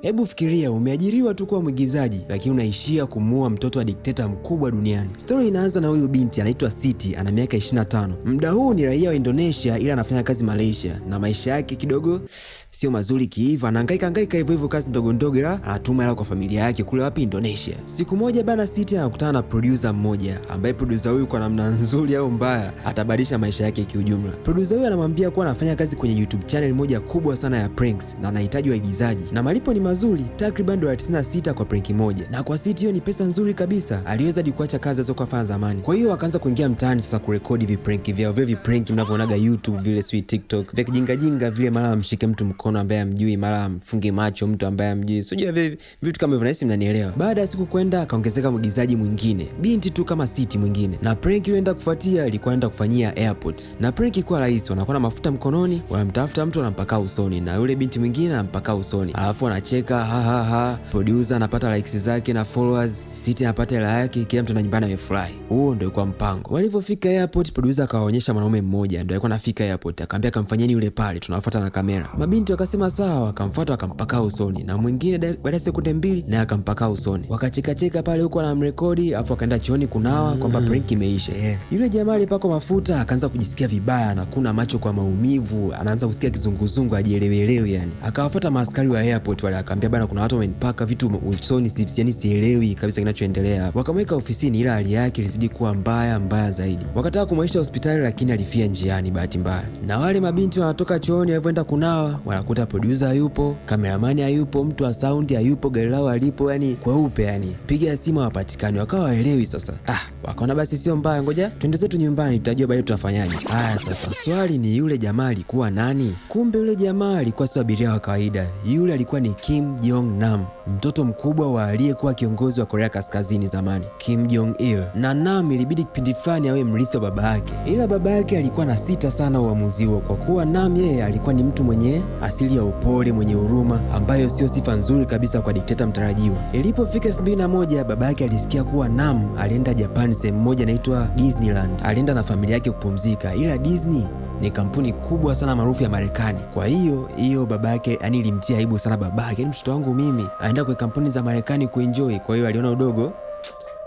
Hebu fikiria umeajiriwa tu kuwa mwigizaji lakini unaishia kumuua mtoto wa dikteta mkubwa duniani. Stori inaanza na huyu binti anaitwa Siti, ana miaka 25. Muda huu ni raia wa Indonesia ila anafanya kazi Malaysia na maisha yake kidogo sio mazuri kiiva, anahangaika hangaika hivyo hivyo kazi ndogo ndogo, ila anatuma hela kwa familia yake kule wapi Indonesia. Siku moja bana, Siti anakutana na producer mmoja ambaye producer huyu kwa namna nzuri au mbaya atabadilisha maisha yake kiujumla. Producer huyu anamwambia kuwa anafanya kazi kwenye YouTube channel moja kubwa sana ya pranks na anahitaji waigizaji na malipo ni mazuri, takriban dola 96 kwa prank moja, na kwa Siti hiyo ni pesa nzuri kabisa. Aliweza hadi kuacha kazi alizokuwa afanya zamani. Kwa hiyo akaanza kuingia mtaani sasa kurekodi viprank vyao vile viprank mnavyoonaga YouTube vile, sijui TikTok, vya kijingajinga vile, mara amshike mtu mkono ambaye amjui, mara amfunge macho mtu ambaye amjui, sijui vile vitu kama hivyo, nahisi mnanielewa. Baada ya siku kwenda, akaongezeka mwigizaji mwingine, binti tu kama Siti mwingine, na prank iliyoenda kufuatia ilikuwa enda kufanyia airport, na prank ilikuwa rahisi, wanakuwa na mafuta mkononi, wanamtafuta mtu anampaka usoni, na yule binti mwingine anampaka usoni, alafu anacheka ha ha ha. Producer anapata likes zake na followers, Siti anapata hela yake, kila mtu na nyumbani amefurahi. Huo ndio ilikuwa mpango. Walivyofika airport, producer akawaonyesha mwanaume mmoja ndio alikuwa anafika airport, akamwambia kamfanyeni yule pale, tunawafuata na kamera. Mabinti wakasema sawa, akamfuata akampaka usoni, na mwingine baada ya sekunde 2 naye akampaka usoni, wakachekacheka pale huko anamrekodi, afu akaenda chooni kunawa kwamba prank imeisha. Yule jamaa alipakwa mafuta akaanza kujisikia vibaya na kuna macho kwa maumivu, anaanza kusikia kizunguzungu, ajielewelewi yani. Akawafuata maaskari wa airport wale, akaambia bana, kuna watu wamenipaka vitu usoni, yani sielewi kabisa kinachoendelea hapa. Wakamweka ofisini, ila hali yake ilizidi kuwa mbaya mbaya zaidi. Wakataka kumwaisha hospitali, lakini alifia njiani bahati mbaya. Na wale mabinti wanatoka chooni, walivyoenda kunawa, wanakuta producer hayupo, kameramani hayupo, mtu wa sound hayupo, gari lao alipo, yani kweupe, yani piga simu hawapatikani, wakawa waelewi sasa. Wakaona basi sio mbaya, ngoja twende zetu nyumbani, tutajua baadaye tutafanyaje. Haya sasa, swali ni yule jamaa alikuwa nani? Kumbe yule jamaa alikuwa sio abiria wa kawaida, yule alikuwa ni Kim Jong Nam, mtoto mkubwa wa aliyekuwa kiongozi wa Korea Kaskazini zamani, Kim Jong Il. Na Nam ilibidi kipindi fulani awe mrithi wa baba yake, ila baba yake alikuwa na sita sana uamuzi huo, kwa kuwa Nam yeye alikuwa ni mtu mwenye asili ya upole, mwenye huruma, ambayo sio sifa nzuri kabisa kwa dikteta mtarajiwa. Ilipofika 2001 baba yake alisikia kuwa Nam alienda Japan, sehemu moja inaitwa Disneyland. Alienda na familia yake kupumzika, ila Disney ni kampuni kubwa sana maarufu ya Marekani. Kwa hiyo hiyo baba yake yani ilimtia aibu sana babake, yani mtoto wangu mimi aenda kwa kampuni za Marekani kuenjoy. Kwa hiyo aliona udogo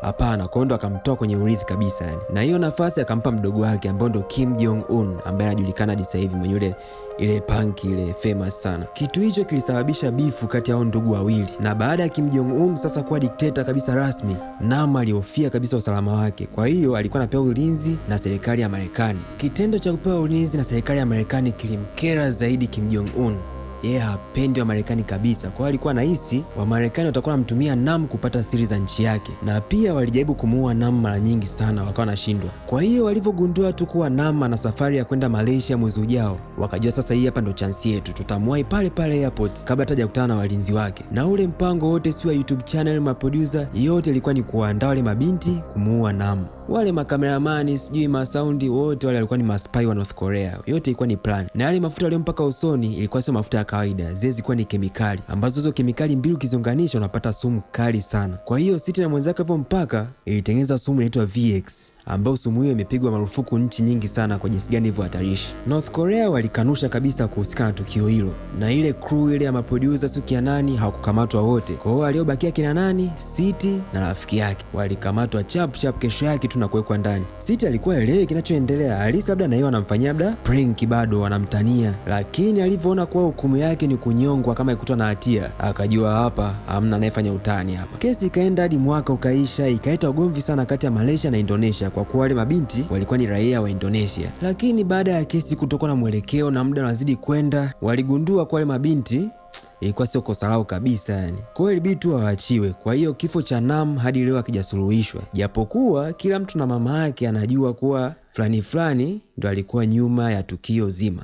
hapana, kwa hiyo ndo akamtoa kwenye urithi kabisa yani. Na hiyo nafasi akampa mdogo wake ambao ndo Kim Jong Un ambaye anajulikana hadi sasa hivi mwenye ile punk ile famous sana. Kitu hicho kilisababisha bifu kati ya hao ndugu wawili, na baada ya Kim Jong Un sasa kuwa dikteta kabisa rasmi, Nam alihofia kabisa usalama wake. Kwa hiyo alikuwa anapewa ulinzi na serikali ya Marekani. Kitendo cha kupewa ulinzi na serikali ya Marekani kilimkera zaidi Kim Jong Un. Yeye hapendi wa Marekani kabisa. Kwa hiyo alikuwa anahisi wa Marekani watakuwa wanamtumia Nam kupata siri za nchi yake, na pia walijaribu kumuua Nam mara nyingi sana, wakawa wanashindwa. Kwa hiyo walivyogundua tu kuwa Nam ana safari ya kwenda Malaysia mwezi ujao, wakajua sasa hii hapa ndo chansi yetu, tutamwahi pale pale airport kabla hata hajakutana na walinzi wake. Na ule mpango wote si wa YouTube channel, maproducer, yote ilikuwa ni kuwaandaa wale mabinti kumuua Nam. Wale makameramani sijui masaundi wote wale walikuwa ni maspy wa North Korea, yote ilikuwa ni plan. Na yale mafuta waliompaka usoni ilikuwa sio mafuta ya kawaida, zile zilikuwa ni kemikali ambazo hizo kemikali mbili ukiziunganisha unapata sumu kali sana. Kwa hiyo Siti na mwenzake mpaka ilitengeneza sumu inaitwa VX, ambayo sumu hiyo imepigwa marufuku nchi nyingi sana kwa jinsi gani hivyo hatarishi. North Korea walikanusha kabisa kuhusika na tukio hilo, na ile crew ile ya maproducer siku ya nani hawakukamatwa wote. Kwa hiyo waliobakia kina nani, Siti na rafiki yake walikamatwa chap chap kesho yake tu na kuwekwa ndani. Siti alikuwa elewi kinachoendelea, alisi labda na yeye wanamfanyia labda prank, bado wanamtania, lakini alivyoona kuwa hukumu yake ni kunyongwa kama ikutwa na hatia, akajua hapa hamna anayefanya utani hapa. Kesi ikaenda hadi mwaka ukaisha, ikaita ugomvi sana kati ya Malaysia na Indonesia kwa kuwa wale mabinti walikuwa ni raia wa Indonesia. Lakini baada ya kesi kutokuwa na mwelekeo na muda unazidi kwenda, waligundua kwa wale mabinti ilikuwa sio kosa lao kabisa yani. Kwa hiyo ilibidi tu waachiwe. Kwa hiyo kifo cha Nam hadi leo hakijasuluhishwa, japokuwa kila mtu na mama yake anajua kuwa fulani fulani ndo alikuwa nyuma ya tukio zima.